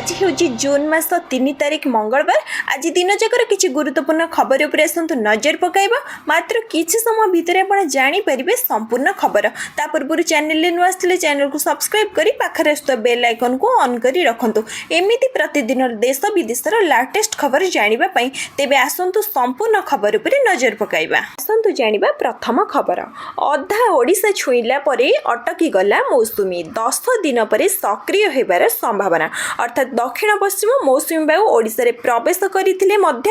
ଆଜି ହେଉଛି ଜୁନ୍ ମାସ 3 ତାରିଖ, ମଙ୍ଗଳବାର। ଆଜି ଦିନଯାକର କିଛି ଗୁରୁତ୍ୱପୂର୍ଣ୍ଣ ଖବର ଉପରେ ଆସନ୍ତୁ ନଜର ପକାଇବା। ମାତ୍ର କିଛି ସମୟ ଭିତରେ ଆପଣ ଜାଣିପାରିବେ ସମ୍ପୂର୍ଣ୍ଣ ଖବର। ତା ପୂର୍ବରୁ ଚ୍ୟାନେଲରେ ନୂଆ ଆସିଥିଲେ ଚ୍ୟାନେଲକୁ ସବସ୍କ୍ରାଇବ୍ କରି ପାଖରେ ଆସୁଥିବା ବେଲ୍ ଆଇକନ୍କୁ ଅନ୍ କରି ରଖନ୍ତୁ, ଏମିତି ପ୍ରତିଦିନ ଦେଶ ବିଦେଶର ଲାଟେଷ୍ଟ ଖବର ଜାଣିବା ପାଇଁ। ତେବେ ଆସନ୍ତୁ ସମ୍ପୂର୍ଣ୍ଣ ଖବର ଉପରେ ନଜର ପକାଇବା। ଆସନ୍ତୁ ଜାଣିବା ପ୍ରଥମ ଖବର। ଅଧା ଓଡ଼ିଶା ଛୁଇଁଲା ପରେ ଅଟକି ଗଲା ମୌସୁମୀ, 10 ଦିନ ପରେ ସକ୍ରିୟ ହେବାର ସମ୍ଭାବନା। ଅର୍ଥାତ୍ ଦକ୍ଷିଣ ପଶ୍ଚିମ ମୌସୁମୀ ବାୟୁ ଓଡ଼ିଶାରେ ପ୍ରବେଶ କରିଥିଲେ ମଧ୍ୟ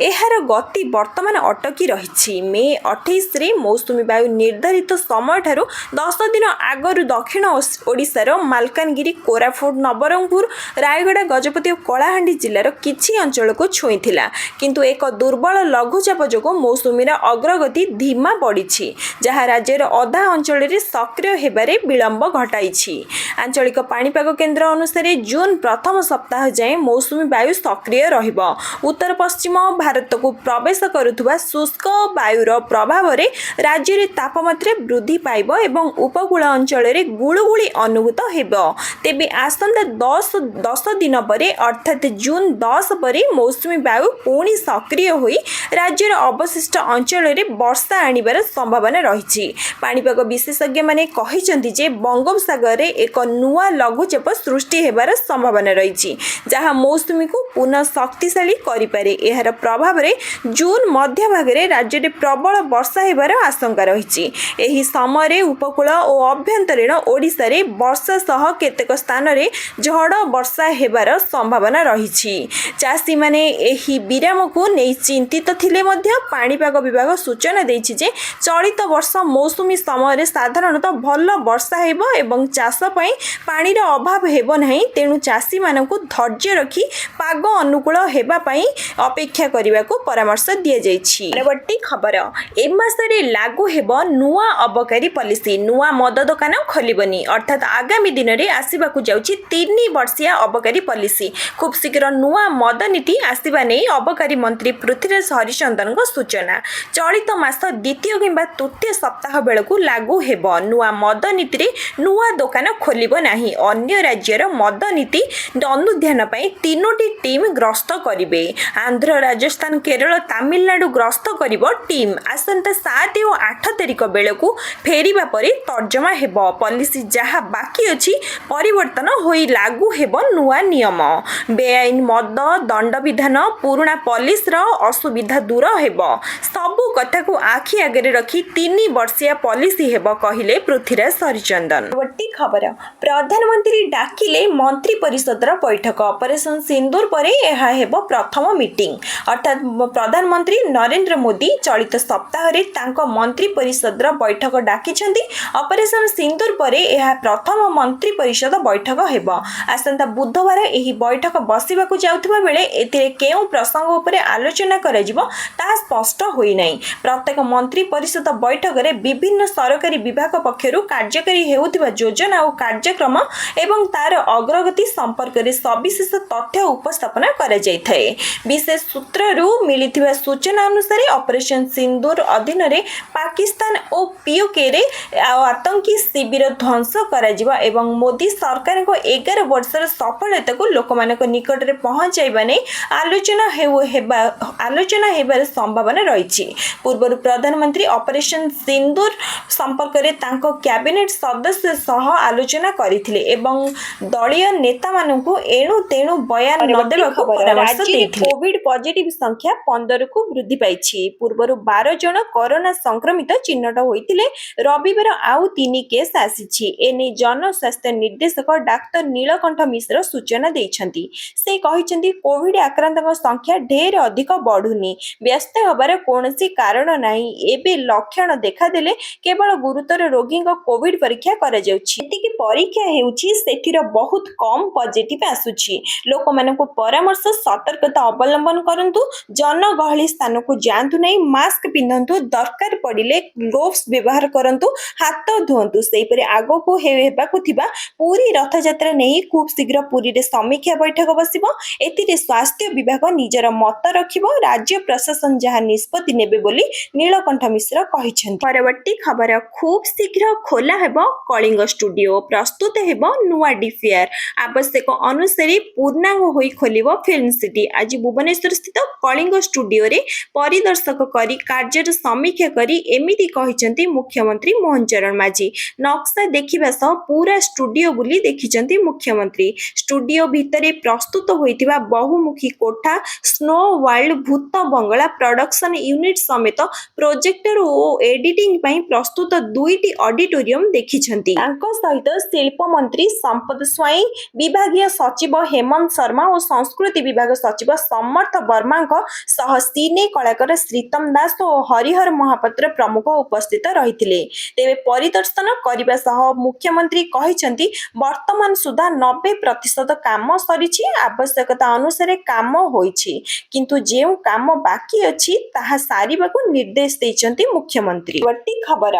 ଏହାର ଗତି ବର୍ତ୍ତମାନ ଅଟକି ରହିଛି। ମେ 28ରେ ମୌସୁମୀ ବାୟୁ ନିର୍ଦ୍ଧାରିତ ସମୟଠାରୁ 10 ଦିନ ଆଗରୁ ଦକ୍ଷିଣ ଓଡ଼ିଶାର ମାଲକାନଗିରି, କୋରାପୁଟ, ନବରଙ୍ଗପୁର, ରାୟଗଡ଼ା, ଗଜପତି ଓ କଳାହାଣ୍ଡି ଜିଲ୍ଲାର କିଛି ଅଞ୍ଚଳକୁ ଛୁଇଁଥିଲା। କିନ୍ତୁ ଏକ ଦୁର୍ବଳ ଲଘୁଚାପ ଯୋଗୁଁ ମୌସୁମୀର ଅଗ୍ରଗତି ଧୀମା ପଡ଼ିଛି, ଯାହା ରାଜ୍ୟର ଅଧା ଅଞ୍ଚଳରେ ସକ୍ରିୟ ହେବାରେ ବିଳମ୍ବ ଘଟାଇଛି। ଆଞ୍ଚଳିକ ପାଣିପାଗ କେନ୍ଦ୍ର ଅନୁସାରେ ଜୁନ୍ ପ୍ରଥମ ସପ୍ତାହ ଯାଏଁ ମୌସୁମୀ ବାୟୁ ସକ୍ରିୟ ରହିବ। ଉତ୍ତର ପଶ୍ଚିମ ଭାରତକୁ ପ୍ରବେଶ କରୁଥିବା ଶୁଷ୍କ ବାୟୁର ପ୍ରଭାବରେ ରାଜ୍ୟରେ ତାପମାତ୍ରା ବୃଦ୍ଧି ପାଇବ ଏବଂ ଉପକୂଳ ଅଞ୍ଚଳରେ ଗୁଳୁଗୁଳି ଅନୁଭୂତ ହେବ। ତେବେ ଆସନ୍ତା 10 ଦିନ ପରେ, ଅର୍ଥାତ୍ ଜୁନ୍ 10 ପରେ ମୌସୁମୀ ବାୟୁ ପୁଣି ସକ୍ରିୟ ହୋଇ ରାଜ୍ୟର ଅବଶିଷ୍ଟ ଅଞ୍ଚଳରେ ବର୍ଷା ଆଣିବାର ସମ୍ଭାବନା ରହିଛି। ପାଣିପାଗ ବିଶେଷଜ୍ଞମାନେ କହିଛନ୍ତି ଯେ ବଙ୍ଗୋପସାଗରରେ ଏକ ନୂଆ ଲଘୁଚାପ ସୃଷ୍ଟି ହେବାର ସମ୍ଭାବନା ରହିଛି, ଯାହା ମୌସୁମୀକୁ ପୁନଃ ଶକ୍ତିଶାଳୀ କରିପାରେ। ଏହାର ପ୍ରଭାବରେ ଜୁନ୍ ମଧ୍ୟଭାଗରେ ରାଜ୍ୟରେ ପ୍ରବଳ ବର୍ଷା ହେବାର ଆଶଙ୍କା ରହିଛି। ଏହି ସମୟରେ ଉପକୂଳ ଓ ଆଭ୍ୟନ୍ତରୀଣ ଓଡ଼ିଶାରେ ବର୍ଷା ସହ କେତେକ ସ୍ଥାନରେ ଝଡ଼ ବର୍ଷା ହେବାର ସମ୍ଭାବନା ରହିଛି। ଚାଷୀମାନେ ଏହି ବିରାମକୁ ନେଇ ଚିନ୍ତିତ ଥିଲେ ମଧ୍ୟ ପାଣିପାଗ ବିଭାଗ ସୂଚନା ଦେଇଛି ଯେ ଚଳିତ ବର୍ଷ ମୌସୁମୀ ସମୟରେ ସାଧାରଣତଃ ଭଲ ବର୍ଷା ହେବ ଏବଂ ଚାଷ ପାଇଁ ପାଣିର ଅଭାବ ହେବ ନାହିଁ। ତେଣୁ ଚାଷୀମାନଙ୍କୁ ଧୈର୍ଯ୍ୟ ରଖି ପାଗ ଅନୁକୂଳ ହେବା ପାଇଁ ଅପେକ୍ଷା କରିବାକୁ ପରାମର୍ଶ ଦିଆଯାଇଛି। ପରବର୍ତ୍ତୀ ଖବର। ଏ ମାସରେ ଲାଗୁ ହେବ ନୂଆ ଅବକାରୀ ପଲିସି, ନୂଆ ମଦ ଦୋକାନ ଖୋଲିବନି। ଅର୍ଥାତ୍ ଆଗାମୀ ଦିନରେ ଆସିବାକୁ ଯାଉଛି 3 ବର୍ଷିଆ ଅବକାରୀ ପଲିସି। ଖୁବ୍ ଶୀଘ୍ର ନୂଆ ମଦ ନୀତି ଆସିବା ନେଇ ଅବକାରୀ ମନ୍ତ୍ରୀ ପୃଥ୍ୱୀରାଜ ହରିଚନ୍ଦନଙ୍କ ସୂଚନା। ଚଳିତ ମାସ ଦ୍ୱିତୀୟ କିମ୍ବା ତୃତୀୟ ସପ୍ତାହ ବେଳକୁ ଲାଗୁ ହେବ ନୂଆ ମଦ ନୀତିରେ ନୂଆ ଦୋକାନ ଖୋଲିବ ନାହିଁ। ଅନ୍ୟ ରାଜ୍ୟର ମଦ ନୀତି ଅନୁଧ୍ୟାନ ପାଇଁ ତିନୋଟି ଟିମ୍ ଗସ୍ତ କରିବେ। ଆନ୍ଧ୍ର, ରାଜସ୍ଥାନ, କେରଳ, ତାମିଲନାଡୁ ଗସ୍ତ କରିବ ଟିମ୍। ଆସନ୍ତା 7 ଓ 8 ତାରିଖ ବେଳକୁ ଫେରିବା ପରେ ତର୍ଜମା ହେବ। ପଲିସି ଯାହା ବାକି ଅଛି ପରିବର୍ତ୍ତନ ହୋଇ ଲାଗୁ ହେବ ନୂଆ ନିୟମ। ବେଆଇନ ମଦ ଦଣ୍ଡବିଧାନ, ପୁରୁଣା ପଲିସିର ଅସୁବିଧା ଦୂର ହେବ। ସବୁ କଥାକୁ ଆଖି ଆଗରେ ରଖି 3 ବର୍ଷିଆ ପଲିସି ହେବ, କହିଲେ ପୃଥ୍ୱୀରାଜ ହରିଚନ୍ଦନ। ପରବର୍ତ୍ତୀ ଖବର। ପ୍ରଧାନମନ୍ତ୍ରୀ ଡାକିଲେ ମନ୍ତ୍ରୀ ପରିଷଦର ବୈଠକ। ଅପରେସନ ସିନ୍ଦୁର ପରେ ଏହା ହେବ ପ୍ରଥମ ମିଟିଂ। ଅର୍ଥାତ୍ ପ୍ରଧାନମନ୍ତ୍ରୀ ନରେନ୍ଦ୍ର ମୋଦି ଚଳିତ ସପ୍ତାହରେ ତାଙ୍କ ମନ୍ତ୍ରୀ ପରିଷଦର ବୈଠକ ଡାକିଛନ୍ତି। ଅପରେସନ ସିନ୍ଦୁର ପରେ ଏହା ପ୍ରଥମ ମନ୍ତ୍ରୀ ପରିଷଦ ବୈଠକ ହେବ। ଆସନ୍ତା ବୁଧବାର ଏହି ବୈଠକ ବସିବାକୁ ଯାଉଥିବା ବେଳେ ଏଥିରେ କେଉଁ ପ୍ରସଙ୍ଗ ଉପରେ ଆଲୋଚନା କରାଯିବ, ତାହା ସ୍ପଷ୍ଟ ହୋଇନାହିଁ। ପ୍ରତ୍ୟେକ ମନ୍ତ୍ରୀ ପରିଷଦ ବୈଠକରେ ବିଭିନ୍ନ ସରକାରୀ ବିଭାଗ ପକ୍ଷରୁ କାର୍ଯ୍ୟକାରୀ ହେଉଥିବା ଯୋଜନା ଓ କାର୍ଯ୍ୟକ୍ରମ ଏବଂ ତାର ଅଗ୍ରଗତି ସମ୍ପର୍କରେ ସବିଶେଷ ତଥ୍ୟ ଉପସ୍ଥାପନା କରାଯାଇଥାଏ। ବିଶେଷ ସୂତ୍ରରୁ ମିଳିଥିବା ସୂଚନା ଅନୁସାରେ ଅପରେସନ ସିନ୍ଦୁର ଅଧୀନରେ ପାକିସ୍ତାନ ଓ ପିଓକେରେ ଆତଙ୍କୀ ଶିବିର ଧ୍ୱଂସ କରାଯିବା ଏବଂ ମୋଦି ସରକାରଙ୍କ 11 ବର୍ଷର ସଫଳତାକୁ ଲୋକମାନଙ୍କ ନିକଟରେ ପହଞ୍ଚାଇବା ନେଇ ଆଲୋଚନା ହେବାର ସମ୍ଭାବନା ରହିଛି। ପୂର୍ବରୁ ପ୍ରଧାନମନ୍ତ୍ରୀ ଅପରେସନ ସିନ୍ଦୁର ସମ୍ପର୍କରେ ତାଙ୍କ କ୍ୟାବିନେଟ୍ ସଦସ୍ୟ ସହ ଆଲୋଚନା କରିଥିଲେ ଏବଂ ଦଳୀୟ ନେତାମାନଙ୍କୁ ଏଣୁ ତେଣୁ ବୟାନ ନ ଦେବାକୁ ପରାମର୍ଶ ଦେଇଥିଲେ। କୋଭିଡ ପଜିଟିଭ ସଂଖ୍ୟା 15କୁ ବୃଦ୍ଧି ପାଇଛି। ପୂର୍ବରୁ 12 ଜଣ କରୋନା ସଂକ୍ରମିତ ଚିହ୍ନଟ ହୋଇଥିଲେ। ରବିବାର ଆଉ ତିନି କେସ୍ ଆସିଛି। ଏନେଇ ଜନସ୍ୱାସ୍ଥ୍ୟ ନିର୍ଦ୍ଦେଶକ ଡାକ୍ତର ନୀଳକଣ୍ଠ ମିଶ୍ର ସୂଚନା ଦେଇଛନ୍ତି। ସେ କହିଛନ୍ତି, କୋଭିଡ ଆକ୍ରାନ୍ତଙ୍କ ସଂଖ୍ୟା ଢେର ଅଧିକ ବଢୁନି। ବ୍ୟସ୍ତ ହେବାର କୌଣସି କାରଣ ନାହିଁ। ଏବେ ଲକ୍ଷଣ ଦେଖାଦେଲେ କେବଳ ଗୁରୁତର ରୋଗୀଙ୍କ କୋଭିଡ ପରୀକ୍ଷା କରାଯାଉଛି। ଯେତିକି ପରୀକ୍ଷା ହେଉଛି, ସେଥିର ବହୁତ କମ୍ ପଜିଟିଭ ଆସୁଛି। ଲୋକମାନଙ୍କୁ ପରାମର୍ଶ, ସତର୍କତା ଅବଲମ୍ବନ କରନ୍ତୁ, ଜନଗହଳି ସ୍ଥାନକୁ ଯାଆନ୍ତୁ ନାହିଁ, ମାସ୍କ ପିନ୍ଧନ୍ତୁ, ଦରକାର ପଡ଼ିଲେ ଗ୍ଲୋଭ୍ସ ବ୍ୟବହାର କରନ୍ତୁ, ହାତ ଧୁଅନ୍ତୁ। ସେହିପରି ଆଗକୁ ହେବାକୁ ଥିବା ପୁରୀ ରଥଯାତ୍ରା ନେଇ ଖୁବ୍ ଶୀଘ୍ର ପୁରୀରେ ସମୀକ୍ଷା ବୈଠକ ବସିବ। ଏଥିରେ ସ୍ୱାସ୍ଥ୍ୟ ବିଭାଗ ନିଜର ମତ ରଖିବ। ରାଜ୍ୟ ପ୍ରଶାସନ ଯାହା ନିଷ୍ପତ୍ତି ନେବେ ବୋଲି ନୀଳକଣ୍ଠ ମିଶ୍ର କହିଛନ୍ତି। ପରବର୍ତ୍ତୀ ଖବର। ଖୁବ୍ ଶୀଘ୍ର ଖୋଲା ହେବ କଳିଙ୍ଗ ଷ୍ଟୁଡିଓ, ପ୍ରସ୍ତୁତ ହେବ ନୂଆ ଡିପିଆର୍। ଆବଶ୍ୟକ ଅନୁସାରେ ପୂର୍ଣ୍ଣାଙ୍ଗ ହୋଇ ଖୋଲିବ ଫିଲ୍ମ ସିଟି। ଆଜି ଭୁବନେଶ୍ୱର ସ୍ଥିତ କଳିଙ୍ଗ ଷ୍ଟୁଡିଓରେ ପରିଦର୍ଶନ କରି କାର୍ଯ୍ୟର ସମୀକ୍ଷା କରି ଏମିତି କହିଛନ୍ତି ମୁଖ୍ୟମନ୍ତ୍ରୀ ମୋହନ ଚରଣ ମାଝୀ। ନକ୍ସା ଦେଖିବା ସହ ପୁରା ଷ୍ଟୁଡିଓ ବୁଲି ଦେଖିଛନ୍ତି ମୁଖ୍ୟମନ୍ତ୍ରୀ। ଷ୍ଟୁଡିଓ ଭିତରେ ପ୍ରସ୍ତୁତ ହୋଇଥିବା ବହୁମୁଖୀ କୋଠା, ସ୍ନୋ ୱାର୍ଲଡ, ଭୂତ ବଙ୍ଗଳା, ପ୍ରଡକ୍ସନ ୟୁନିଟ୍ ସମେତ ପ୍ରୋଜେକ୍ଟର ଓ ଏଡିଟିଂ ପାଇଁ ପ୍ରସ୍ତୁତ ଦୁଇଟି ଅଡିଟୋରିୟମ ଦେଖିଛନ୍ତି। ତାଙ୍କ ସହିତ ଶିଳ୍ପମନ୍ତ୍ରୀ ସମ୍ପଦ ସ୍ୱାଇଁ, ବିଭାଗୀୟ ସଚିବ ହେମନ୍ତ ଶର୍ମା ଓ ସଂସ୍କୃତି ବିଭାଗ ସଚିବ ସମର୍ଥ ବର୍ମାଙ୍କ ସହ ସିନେ କଳାକାର ଶ୍ରୀତମ ଦାସ ଓ ହରିହର ମହାପାତ୍ର ପ୍ରମୁଖ ଉପସ୍ଥିତ ରହିଥିଲେ। ତେବେ ପରିଦର୍ଶନ କରିବା ସହ ମୁଖ୍ୟମନ୍ତ୍ରୀ କହିଛନ୍ତି, ବର୍ତ୍ତମାନ ସୁଦ୍ଧା 90% କାମ ସରିଛି। ଆବଶ୍ୟକତା ଅନୁସାରେ କାମ ହୋଇଛି। କିନ୍ତୁ ଯେଉଁ କାମ ବାକି ଅଛି, ତାହା ସାରିବାକୁ ନିର୍ଦ୍ଦେଶ ଦେଇଛନ୍ତି ମୁଖ୍ୟମନ୍ତ୍ରୀ। ପରବର୍ତ୍ତୀ ଖବର,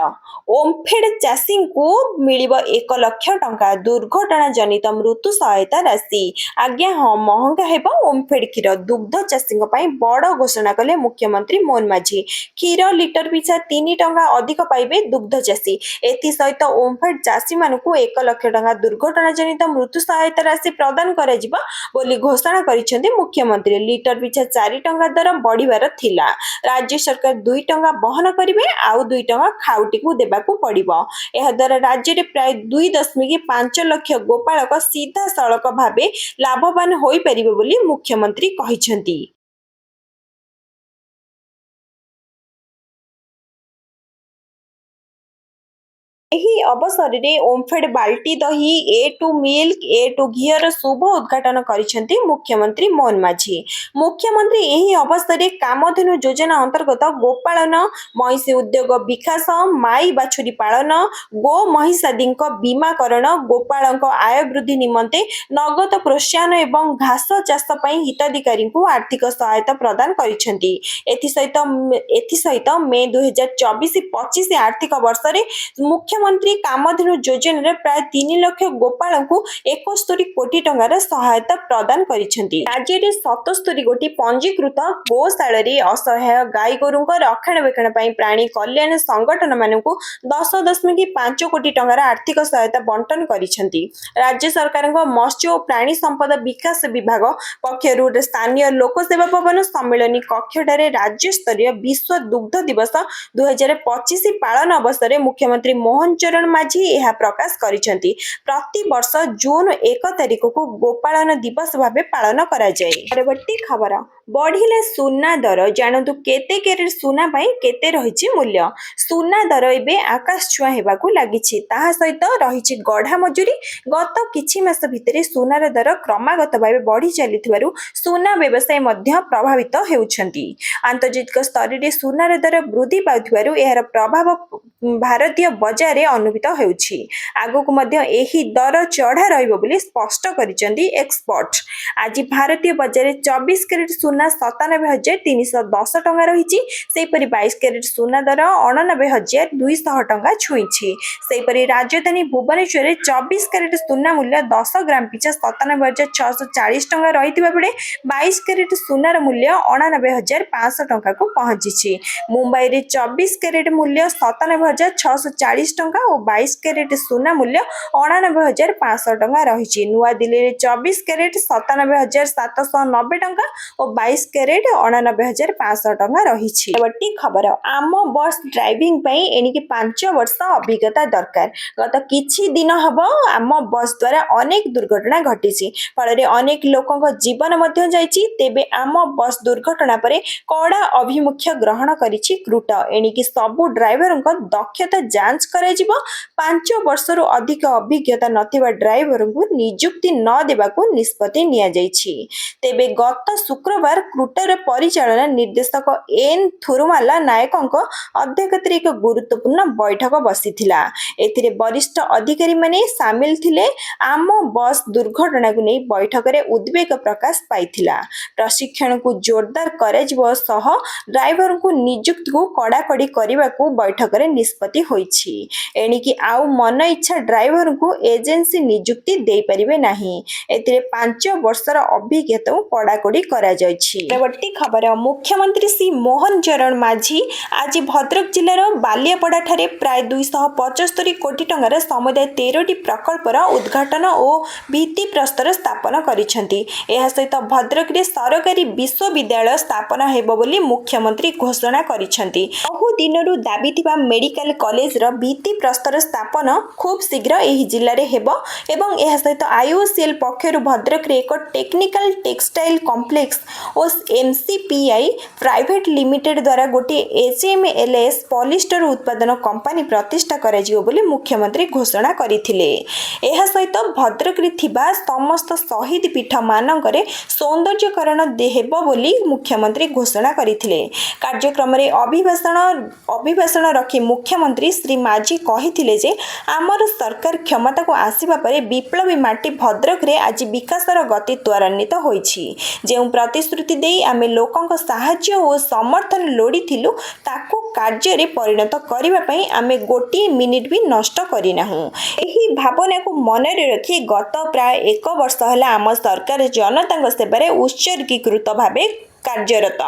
ଓମ୍ଫେଡ୍ ଚାଷୀଙ୍କୁ ମିଳିବ 1 ଲକ୍ଷ ଟଙ୍କା ଦୁର୍ଘଟଣା ଜନିତ ମୃତ୍ୟୁ ସହାୟତା ରାଶି। ଆଜ୍ଞା ହଁ, ମହଙ୍ଗା ହେବ ଓମ୍ଫେଡ୍ କ୍ଷୀର। ଦୁଗ୍ଧ ଚାଷୀଙ୍କ ପାଇଁ ବଡ଼ ଘୋଷଣା କଲେ ମୁଖ୍ୟମନ୍ତ୍ରୀ ମୋହନ ମାଝୀ। କ୍ଷୀର ଲିଟର ପିଛା 3 ଟଙ୍କା ଅଧିକ ପାଇବେ ଦୁଗ୍ଧ ଚାଷୀ। ଏଥିସହିତ ଓମ୍ଫେଡ୍ ଚାଷୀମାନଙ୍କୁ 1 ଲକ୍ଷ ଟଙ୍କା ଦୁର୍ଘଟଣା ଜନିତ ମୃତ୍ୟୁ ସହାୟତା ରାଶି ପ୍ରଦାନ କରାଯିବ ବୋଲି ଘୋଷଣା କରିଛନ୍ତି ମୁଖ୍ୟମନ୍ତ୍ରୀ। ଲିଟର ପିଛା 4 ଟଙ୍କା ଦର ବଢ଼ିବାର ଥିଲା। ରାଜ୍ୟ ସରକାର 2 ଟଙ୍କା ବହନ କରିବେ, ଆଉ 2 ଟଙ୍କା ଖାଉଟିକୁ ଦେବାକୁ ପଡ଼ିବ। ଏହାଦ୍ୱାରା ରାଜ୍ୟରେ ପ୍ରାୟ 2.5 ଲକ୍ଷ ଗୋପାଳକ ସିଧାସଳଖ ଭାବେ ଲାଭବାନ ହୋଇପାରିବେ ବୋଲି ମୁଖ୍ୟମନ୍ତ୍ରୀ କହିଛନ୍ତି। ଏହି ଅବସରରେ ଓମ୍ଫେଡ୍ ବାଲ୍ଟି ଦହି, ଏ ଟୁ ମିଲ୍କ, ଏ ଟୁ ଘିଅର ଶୁଭ ଉଦ୍ଘାଟନ କରିଛନ୍ତି ମୁଖ୍ୟମନ୍ତ୍ରୀ ମୋହନ ମାଝୀ। ମୁଖ୍ୟମନ୍ତ୍ରୀ ଏହି ଅବସରରେ କାମଧେନୁ ଯୋଜନା ଅନ୍ତର୍ଗତ ଗୋପାଳନ, ମଇଁଷି ଉଦ୍ୟୋଗ ବିକାଶ, ମାଇ ବାଛୁରୀ ପାଳନ, ଗୋ ମହିଷାଦିଙ୍କ ବୀମାକରଣ, ଗୋପାଳଙ୍କ ଆୟ ବୃଦ୍ଧି ନିମନ୍ତେ ନଗଦ ପ୍ରୋତ୍ସାହନ ଏବଂ ଘାସ ଚାଷ ପାଇଁ ହିତାଧିକାରୀଙ୍କୁ ଆର୍ଥିକ ସହାୟତା ପ୍ରଦାନ କରିଛନ୍ତି। ଏଥିସହିତ ମେ 2024-25 ଆର୍ଥିକ ବର୍ଷରେ ମୁଖ୍ୟମନ୍ତ୍ରୀ କାମଧେନୁ ଯୋଜନାରେ ପ୍ରାୟ 3 ଲକ୍ଷ ଗୋପାଳଙ୍କୁ 71 କୋଟି ଟଙ୍କାର ସହାୟତା ପ୍ରଦାନ କରିଛନ୍ତି। ରାଜ୍ୟରେ 77 ଗୋଟି ପଞ୍ଜୀକୃତ ଗୋଶାଳାରେ ଅସହାୟ ଗାଈଗୋରୁଙ୍କ ରକ୍ଷଣାବେକ୍ଷଣ ପାଇଁ ପ୍ରାଣୀ କଲ୍ୟାଣ ସଂଗଠନମାନଙ୍କୁ 10.5 କୋଟି ଟଙ୍କାର ଆର୍ଥିକ ସହାୟତା ବଣ୍ଟନ କରିଛନ୍ତି। ରାଜ୍ୟ ସରକାରଙ୍କ ମତ୍ସ୍ୟ ଓ ପ୍ରାଣୀ ସମ୍ପଦ ବିକାଶ ବିଭାଗ ପକ୍ଷରୁ ସ୍ଥାନୀୟ ଲୋକସେବା ଭବନ ସମ୍ମିଳନୀ କକ୍ଷଠାରେ ରାଜ୍ୟସ୍ତରୀୟ ବିଶ୍ୱ ଦୁଗ୍ଧ ଦିବସ 2025 ପାଳନ ଅବସରରେ ମୁଖ୍ୟମନ୍ତ୍ରୀ ମୋହନ ଚରଣ ମାଝୀ ଏହା ପ୍ରକାଶ କରିଛନ୍ତି। ପ୍ରତିବର୍ଷ ଜୁନ 1 ତାରିଖକୁ ଗୋପାଳନ ଦିବସ ଭାବେ ପାଳନ କରାଯାଏ। ପରବର୍ତ୍ତୀ ଖବର, ବଢିଲା ସୁନା ଦର, ଜାଣନ୍ତୁ କେତେ କ୍ୟାରେଟ ସୁନା ପାଇଁ କେତେ ରହିଛି ମୂଲ୍ୟ। ସୁନା ଦର ଏବେ ଆକାଶ ଛୁଆଁ ହେବାକୁ ଲାଗିଛି। ତାହା ସହିତ ରହିଛି ଗଢା ମଜୁରୀ। ଗତ କିଛି ମାସ ଭିତରେ ସୁନାର ଦର କ୍ରମାଗତ ଭାବେ ବଢି ଚାଲିଥିବାରୁ ସୁନା ବ୍ୟବସାୟୀ ମଧ୍ୟ ପ୍ରଭାବିତ ହେଉଛନ୍ତି। ଆନ୍ତର୍ଜାତିକ ସ୍ତରରେ ସୁନାର ଦର ବୃଦ୍ଧି ପାଉଥିବାରୁ ଏହାର ପ୍ରଭାବ ଭାରତୀୟ ବଜାରରେ ଅନୁଭୂତ ହେଉଛି। ଆଗକୁ ମଧ୍ୟ ଏହି ଦର ଚଢା ରହିବ ବୋଲି ସ୍ପଷ୍ଟ କରିଛନ୍ତି ଏକ୍ସପର୍ଟ। ଆଜି ଭାରତୀୟ ବଜାରରେ 24 କ୍ୟାରେଟ ସୁନା 97,310 ଟଙ୍କା ରହିଛି। ସେହିପରି 22 କ୍ୟାରେଟ ସୁନା ଦର 89,200 ଟଙ୍କା ଛୁଇଁଛି। ସେହିପରି ରାଜଧାନୀ ଭୁବନେଶ୍ୱରରେ 24 କ୍ୟାରେଟ ସୁନା ମୂଲ୍ୟ 10 ଗ୍ରାମ ପିଛା 97,640 ଟଙ୍କା ରହିଥିବା ବେଳେ 22 କ୍ୟାରେଟ ସୁନାର ମୂଲ୍ୟ 89,500 ଟଙ୍କାକୁ ପହଞ୍ଚିଛି। ମୁମ୍ବାଇରେ 24 କ୍ୟାରେଟ ମୂଲ୍ୟ 97,640 ଟଙ୍କା ଓ 22 କ୍ୟାରେଟ ସୁନା ମୂଲ୍ୟ 89,500 ଟଙ୍କା ରହିଛି। ନୂଆଦିଲ୍ଲୀରେ 24 କ୍ୟାରେଟ 97,790 ଟଙ୍କା ଓ 22 କ୍ୟାରେଟ 89,500 ଟଙ୍କା ରହିଛି। ପରବର୍ତ୍ତୀ ଖବର, ଆମ ବସ୍ ଡ୍ରାଇଭିଂ ପାଇଁ ଏଣିକି 5 ବର୍ଷ ଅଭିଜ୍ଞତା ଦରକାର। ଗତ କିଛି ଦିନ ହେବ ଆମ ବସ୍ ଦ୍ୱାରା ଅନେକ ଦୁର୍ଘଟଣା ଘଟିଛି। ଫଳରେ ଅନେକ ଲୋକଙ୍କ ଜୀବନ ମଧ୍ୟ ଯାଇଛି। ତେବେ ଆମ ବସ୍ ଦୁର୍ଘଟଣା ପରେ କଡ଼ା ଆଭିମୁଖ୍ୟ ଗ୍ରହଣ କରିଛି କ୍ରୁଟ। ଏଣିକି ସବୁ ଡ୍ରାଇଭରଙ୍କ ଦକ୍ଷତା ଯାଞ୍ଚ କରାଯିବ। 5 ବର୍ଷରୁ ଅଧିକ ଅଭିଜ୍ଞତା ନଥିବା ଡ୍ରାଇଭରଙ୍କୁ ନିଯୁକ୍ତି ନ ଦେବାକୁ ନିଷ୍ପତ୍ତି ନିଆଯାଇଛି। ତେବେ ଗତ ଶୁକ୍ରବାର କ୍ରୁଟର ପରିଚାଳନା ନିର୍ଦ୍ଦେଶକ ଏନ୍ ଥୁରୁମାଲା ନାୟକଙ୍କ ଅଧ୍ୟକ୍ଷତାରେ ଏକ ଗୁରୁତ୍ୱପୂର୍ଣ୍ଣ ବୈଠକ ବସିଥିଲା। ଏଥିରେ ବରିଷ୍ଠ ଅଧିକାରୀମାନେ ସାମିଲ ଥିଲେ। ଆମ ବସ୍ ଦୁର୍ଘଟଣାକୁ ନେଇ ବୈଠକରେ ଉଦ୍ବେଗ ପ୍ରକାଶ ପାଇଥିଲା। ପ୍ରଶିକ୍ଷଣକୁ ଜୋରଦାର କରାଯିବ ସହ ଡ୍ରାଇଭରଙ୍କୁ ନିଯୁକ୍ତିକୁ କଡ଼ାକଡ଼ି କରିବାକୁ ବୈଠକରେ ନିଷ୍ପତ୍ତି ହୋଇଛି। ଏଣିକି ଆଉ ମନଇଚ୍ଛା ଡ୍ରାଇଭରଙ୍କୁ ଏଜେନ୍ସି ନିଯୁକ୍ତି ଦେଇପାରିବେ ନାହିଁ। ଏଥିରେ 5 ବର୍ଷର ଅଭିଜ୍ଞତାକୁ କଡ଼ାକଡ଼ି କରାଯାଇଛି। କରାଯାଇଛି। ପରବର୍ତ୍ତୀ ଖବର, ମୁଖ୍ୟମନ୍ତ୍ରୀ ଶ୍ରୀ ମୋହନ ଚରଣ ମାଝୀ ଆଜି ଭଦ୍ରକ ଜିଲ୍ଲାର ବାଲିଆପଡ଼ାଠାରେ ପ୍ରାୟ 275 କୋଟି ଟଙ୍କାର ସମୁଦାୟ 13ଟି ପ୍ରକଳ୍ପର ଉଦ୍ଘାଟନ ଓ ଭିତ୍ତିପ୍ରସ୍ତର ସ୍ଥାପନ କରିଛନ୍ତି। ଏହା ସହିତ ଭଦ୍ରକରେ ସରକାରୀ ବିଶ୍ୱବିଦ୍ୟାଳୟ ସ୍ଥାପନ ହେବ ବୋଲି ମୁଖ୍ୟମନ୍ତ୍ରୀ ଘୋଷଣା କରିଛନ୍ତି। ବହୁ ଦିନରୁ ଦାବି ଥିବା ମେଡିକାଲ କଲେଜର ଭିତ୍ତିପ୍ରସ୍ତର ସ୍ଥାପନ ଖୁବ୍ ଶୀଘ୍ର ଏହି ଜିଲ୍ଲାରେ ହେବ ଏବଂ ଏହା ସହିତ ଆଇଓସିଏଲ୍ ପକ୍ଷରୁ ଭଦ୍ରକରେ ଏକ ଟେକ୍ନିକାଲ ଟେକ୍ସଟାଇଲ କମ୍ପ୍ଲେକ୍ସ ଓ ଏମ୍ସିପିଆଇ ପ୍ରାଇଭେଟ ଲିମିଟେଡ୍ ଦ୍ୱାରା ଗୋଟିଏ ଏଚ୍ଏମ୍ଏଲ୍ଏସ୍ ପଲିଷ୍ଟର ଉତ୍ପାଦନ କମ୍ପାନୀ ପ୍ରତିଷ୍ଠା କରାଯିବ ବୋଲି ମୁଖ୍ୟମନ୍ତ୍ରୀ ଘୋଷଣା କରିଥିଲେ। ଏହା ସହିତ ଭଦ୍ରକରେ ଥିବା ସମସ୍ତ ଶହୀଦ ପୀଠମାନଙ୍କରେ ସୌନ୍ଦର୍ଯ୍ୟକରଣ ହେବ ବୋଲି ମୁଖ୍ୟମନ୍ତ୍ରୀ ଘୋଷଣା କରିଥିଲେ। କାର୍ଯ୍ୟକ୍ରମରେ ଅଭିଭାଷଣ ରଖି ମୁଖ୍ୟମନ୍ତ୍ରୀ ଶ୍ରୀ ମାଝୀ କହିଥିଲେ ଯେ ଆମର ସରକାର କ୍ଷମତାକୁ ଆସିବା ପରେ ବିପ୍ଳବୀ ମାଟି ଭଦ୍ରକରେ ଆଜି ବିକାଶର ଗତି ତ୍ୱରାନ୍ୱିତ ହୋଇଛି। ଯେଉଁ ପ୍ରତିଶ୍ରୁତି ଦେଇ ଆମେ ଲୋକଙ୍କ ସାହାଯ୍ୟ ଓ ସମର୍ଥନ ଲୋଡ଼ିଥିଲୁ, ତାକୁ କାର୍ଯ୍ୟରେ ପରିଣତ କରିବା ପାଇଁ ଆମେ ଗୋଟିଏ ମିନିଟ୍ ବି ନଷ୍ଟ କରିନାହୁଁ। ଏହି ଭାବନାକୁ ମନରେ ରଖି ଗତ ପ୍ରାୟ ଏକ ବର୍ଷ ହେଲା ଆମ ସରକାର ଜନତାଙ୍କ ସେବାରେ ଉତ୍ସର୍ଗୀକୃତ ଭାବେ କାର୍ଯ୍ୟରତ।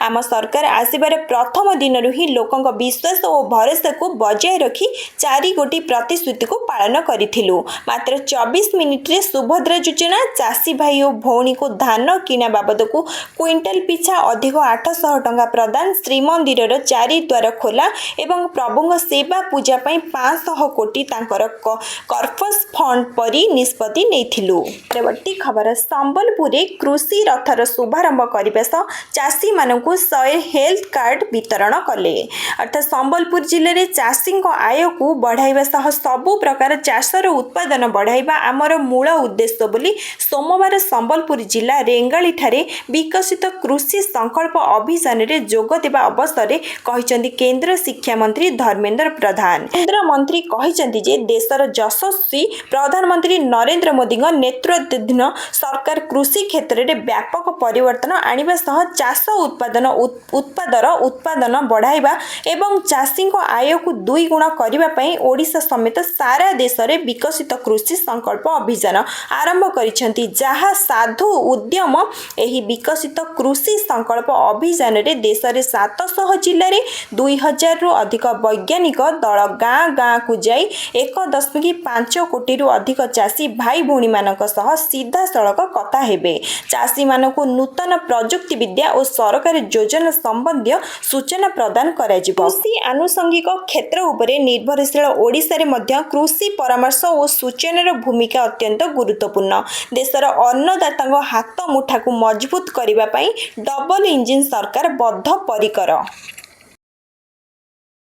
ଆମ ସରକାର ଆସିବାର ପ୍ରଥମ ଦିନରୁ ହିଁ ଲୋକଙ୍କ ବିଶ୍ୱାସ ଓ ଭରସାକୁ ବଜାୟ ରଖି ଚାରି ଗୋଟି ପ୍ରତିଶ୍ରୁତିକୁ ପାଳନ କରିଥିଲୁ। ମାତ୍ର 24 ମିନିଟରେ ସୁଭଦ୍ରା ଯୋଜନା, ଚାଷୀ ଭାଇ ଓ ଭଉଣୀକୁ ଧାନ କିଣା ବାବଦକୁ କୁଇଣ୍ଟାଲ ପିଛା ଅଧିକ 800 ଟଙ୍କା ପ୍ରଦାନ, ଶ୍ରୀମନ୍ଦିରର ଚାରି ଦ୍ୱାର ଖୋଲା ଏବଂ ପ୍ରଭୁଙ୍କ ସେବା ପୂଜା ପାଇଁ 500 କୋଟି ତାଙ୍କର କର୍ପସ୍ ଫଣ୍ଡ ପରି ନିଷ୍ପତ୍ତି ନେଇଥିଲୁ। ପରବର୍ତ୍ତୀ ଖବର, ସମ୍ବଲପୁରରେ କୃଷି ରଥର ଶୁଭାରମ୍ଭ କରିବା ସହ ଚାଷୀମାନଙ୍କୁ 100 ହେଲ୍ଥ କାର୍ଡ ବିତରଣ କଲେ। ଅର୍ଥାତ୍ ସମ୍ବଲପୁର ଜିଲ୍ଲାରେ ଚାଷୀଙ୍କ ଆୟକୁ ବଢ଼ାଇବା ସହ ସବୁ ପ୍ରକାର ଚାଷର ଉତ୍ପାଦନ ବଢ଼ାଇବା ଆମର ମୂଳ ଉଦ୍ଦେଶ୍ୟ ବୋଲି ସୋମବାର ସମ୍ବଲପୁର ଜିଲ୍ଲା ରେଙ୍ଗାଳିଠାରେ ବିକଶିତ କୃଷି ସଂକଳ୍ପ ଅଭିଯାନରେ ଯୋଗ ଦେବା ଅବସରରେ କହିଛନ୍ତି କେନ୍ଦ୍ର ଶିକ୍ଷାମନ୍ତ୍ରୀ ଧର୍ମେନ୍ଦ୍ର ପ୍ରଧାନ। କେନ୍ଦ୍ର ମନ୍ତ୍ରୀ କହିଛନ୍ତି ଯେ ଦେଶର ଯଶସ୍ୱୀ ପ୍ରଧାନମନ୍ତ୍ରୀ ନରେନ୍ଦ୍ର ମୋଦିଙ୍କ ନେତୃତ୍ୱାଧୀନ ସରକାର କୃଷି କ୍ଷେତ୍ରରେ ବ୍ୟାପକ ପରିବର୍ତ୍ତନ ଆଣିବା ସହ ଚାଷ ଉତ୍ପାଦର ଉତ୍ପାଦନ ବଢ଼ାଇବା ଏବଂ ଚାଷୀଙ୍କ ଆୟକୁ ଦୁଇ ଗୁଣ କରିବା ପାଇଁ ଓଡ଼ିଶା ସମେତ ସାରା ଦେଶରେ ବିକଶିତ କୃଷି ସଂକଳ୍ପ ଅଭିଯାନ ଆରମ୍ଭ କରିଛନ୍ତି, ଯାହା ସାଧୁ ଉଦ୍ୟମ। ଏହି ବିକଶିତ କୃଷି ସଂକଳ୍ପ ଅଭିଯାନରେ ଦେଶରେ 700 ଜିଲ୍ଲାରେ 2000ରୁ ଅଧିକ ବୈଜ୍ଞାନିକ ଦଳ ଗାଁ ଗାଁକୁ ଯାଇ 1.5 କୋଟିରୁ ଅଧିକ ଚାଷୀ ଭାଇ ଭଉଣୀମାନଙ୍କ ସହ ସିଧାସଳଖ କଥା ହେବେ। ଚାଷୀମାନଙ୍କୁ ନୂତନ ପ୍ରଯୁକ୍ତି ବିଦ୍ୟା ଓ ସରକାରୀ ଯୋଜନା ସମ୍ବନ୍ଧୀୟ ସୂଚନା ପ୍ରଦାନ କରାଯିବ। କୃଷି ଆନୁଷଙ୍ଗିକ କ୍ଷେତ୍ର ଉପରେ ନିର୍ଭରଶୀଳ ଓଡ଼ିଶାରେ ମଧ୍ୟ କୃଷି ପରାମର୍ଶ ଓ ସୂଚନାର ଭୂମିକା ଅତ୍ୟନ୍ତ ଗୁରୁତ୍ୱପୂର୍ଣ୍ଣ। ଦେଶର ଅନ୍ନଦାତାଙ୍କ ହାତ ମୁଠାକୁ ମଜବୁତ କରିବା ପାଇଁ ଡବଲ ଇଞ୍ଜିନ୍ ସରକାର ବଦ୍ଧପରିକର।